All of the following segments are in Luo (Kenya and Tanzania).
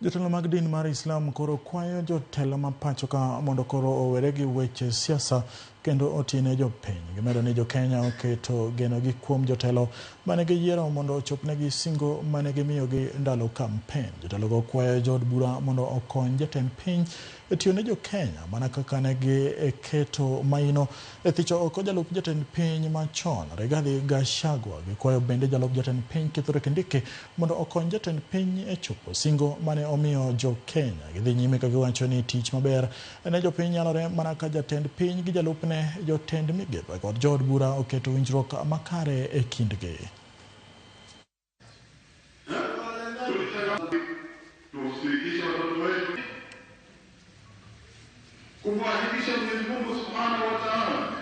Jotelo mag din mar Islam koro kwayo jotelo ma pacho ka mondo koro owere gi weche siasa kendo otine jopiny. Gimedo ni jokenya oketo genogi kuom jotelo mane giyiero mondo ochopnegi singo mane gimiyogi ndalo kampen. Jotelogo kwayo jood bura mondo okony jatend piny e tiyo ne jokenya mana kaka ne giketo maino e thicho oko jalup jatend piny machon Rigathi Gachagua. Gikwayo bende jalup jatend piny Kithure Kindiki mondo okony jatend piny e chopo singo mane omiyo jokenya. Gidhi nyime ka giwacho ni tich maber ne jopiny nyalore mana ka jatend piny gi jalupne, jotend migepe kod jood bura oketo winjruok makare e kindgi.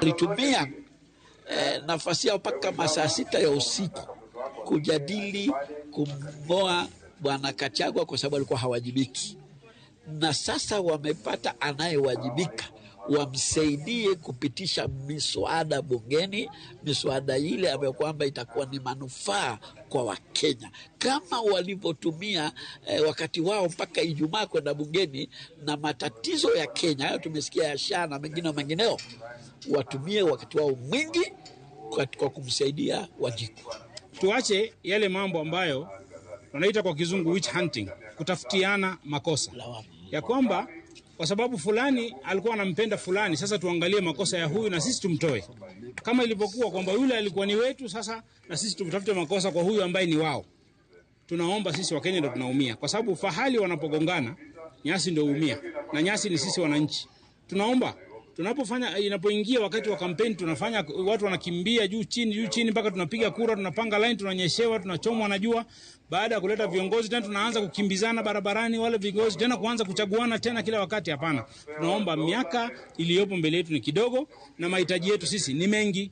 Walitumia nafasi yao mpaka masaa 6 ya usiku kujadili kumng'oa Bwana Gachagua kwa sababu alikuwa hawajibiki, na sasa wamepata anayewajibika wamsaidie kupitisha miswada bungeni, miswada ile ambayo kwamba itakuwa ni manufaa kwa Wakenya kama walivyotumia wakati wao mpaka Ijumaa kwenda bungeni na matatizo ya Kenya hayo tumesikia ya SHA na mengine mengineo, watumie wakati wao mwingi kwa kumsaidia Wanjiku. Tuache yale mambo ambayo wanaita kwa kizungu witch hunting, kutafutiana makosa ya kwamba kwa sababu fulani alikuwa anampenda fulani, sasa tuangalie makosa ya huyu na sisi tumtoe. Kama ilivyokuwa kwamba yule alikuwa ni wetu, sasa na sisi tumtafute makosa kwa huyu ambaye ni wao. Tunaomba sisi Wakenya ndio tunaumia, kwa sababu fahali wanapogongana nyasi ndio huumia, na nyasi ni sisi wananchi. Tunaomba tunapofanya, inapoingia wakati wa kampeni, tunafanya watu wanakimbia juu chini juu chini mpaka tunapiga kura, tunapanga line, tunanyeshewa, tunachomwa na jua. Baada ya kuleta viongozi tena tunaanza kukimbizana barabarani, wale viongozi tena kuanza kuchaguana tena kila wakati. Hapana, tunaomba miaka iliyopo mbele yetu ni kidogo na mahitaji yetu sisi ni mengi.